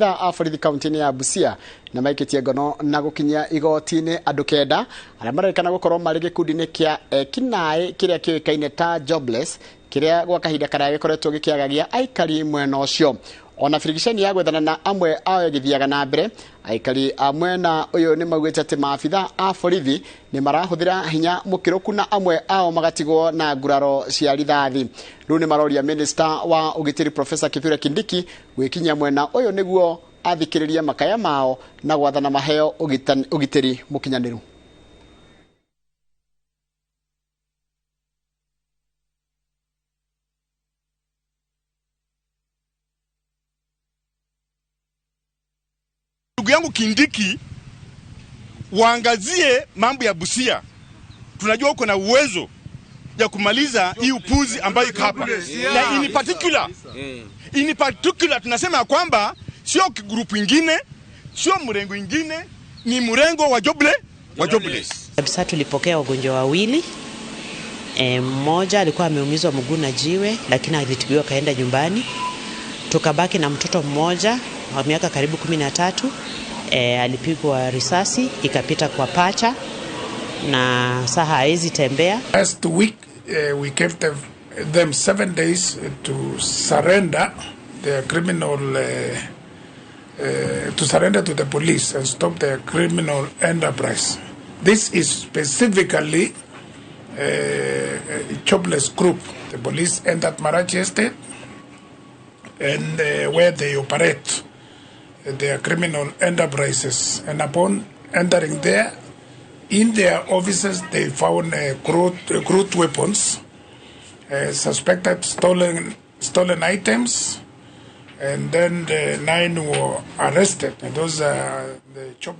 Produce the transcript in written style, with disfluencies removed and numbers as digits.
A borithi kaunti-inĩ ya Busia na maikĩtie ngono na gũkinyia igoti-inĩ andũ kenda arĩa marerĩkana gũkorwo marĩ gĩkundi-inĩ kĩa ekinaĩ kĩrĩa kĩũĩkaine ta jobless, kĩrĩa gwa kahinda karaya gĩkoretwo gĩkĩagagia aikari mwena ũcio. Ona birigiceni ya gwethana na amwe ao ĩgĩthiaga na mbere, aikari a mwena ũyũ nĩ maugĩte atĩ maabitha a borithi nĩ marahũthĩra hinya mũkĩrũku na amwe ao magatigwo na nguraro cia rithathi. Rĩu nĩ maroria minista wa ũgitĩri Professor Kithure Kindiki gwĩkinyia mwena ũyũ nĩguo athikĩrĩrie makaya mao na gwathana maheo ũgitĩri mũkinyanĩru. Ndugu yangu Kindiki, waangazie mambo ya Busia. Tunajua uko na uwezo ya kumaliza hii upuzi ambayo iko hapa, na in particular tunasema ya kwamba sio group ingine, sio mrengo ingine, ni mrengo wa jobless. Kabisa tulipokea wagonjwa wawili. Mmoja alikuwa ameumizwa mguu na jiwe, lakini alitibiwa kaenda nyumbani. Tukabaki na mtoto mmoja wa miaka karibu 13. Alipigwa risasi ikapita kwa pacha na saa hawezi tembea. Last week we gave them 7 days to surrender their criminal, to surrender to the police and stop their criminal enterprise. This is specifically a jobless group. The police entered Marachi Estate and where they operate their criminal enterprises. And upon entering there, in their offices, they found crude weapons, suspected stolen items, and then the nine were arrested. And those are the jobless.